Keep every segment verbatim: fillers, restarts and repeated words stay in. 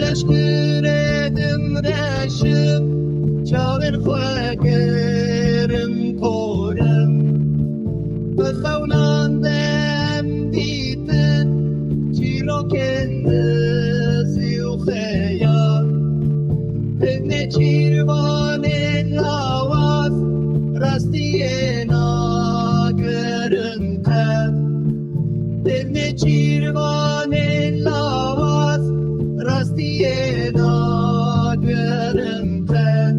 Leşkirê din reşim, çavên xwe kirin korim. Bi xewnan me em dîtin, çîrokên dizî û xeyal. Di nêçîrvanên lawaz, rastiyê nagirin qet. Di nêçîrvanên lawaz, rastiyê nagirin qet.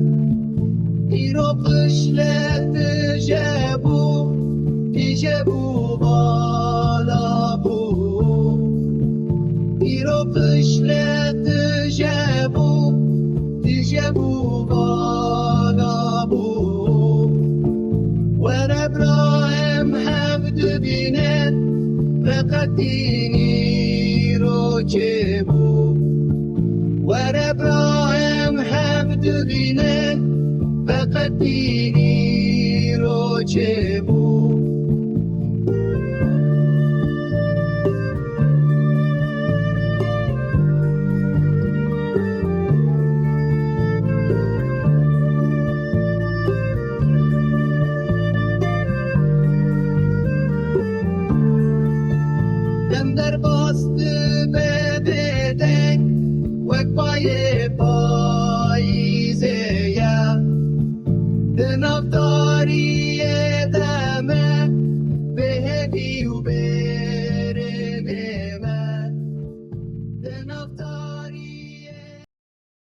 Îro piştre tije bû, tije bû vala bû. Îro piştre tije bû, tije bû vala bû. Were bira em hev dibînin, feqet tînî îro çêbû. Were bira em hev dibînin, feqet tînî îro çêbû. Dem derbas dibe bêdeng wek payê payîzê ye. Di nav tariyê de me bêhêvî û bê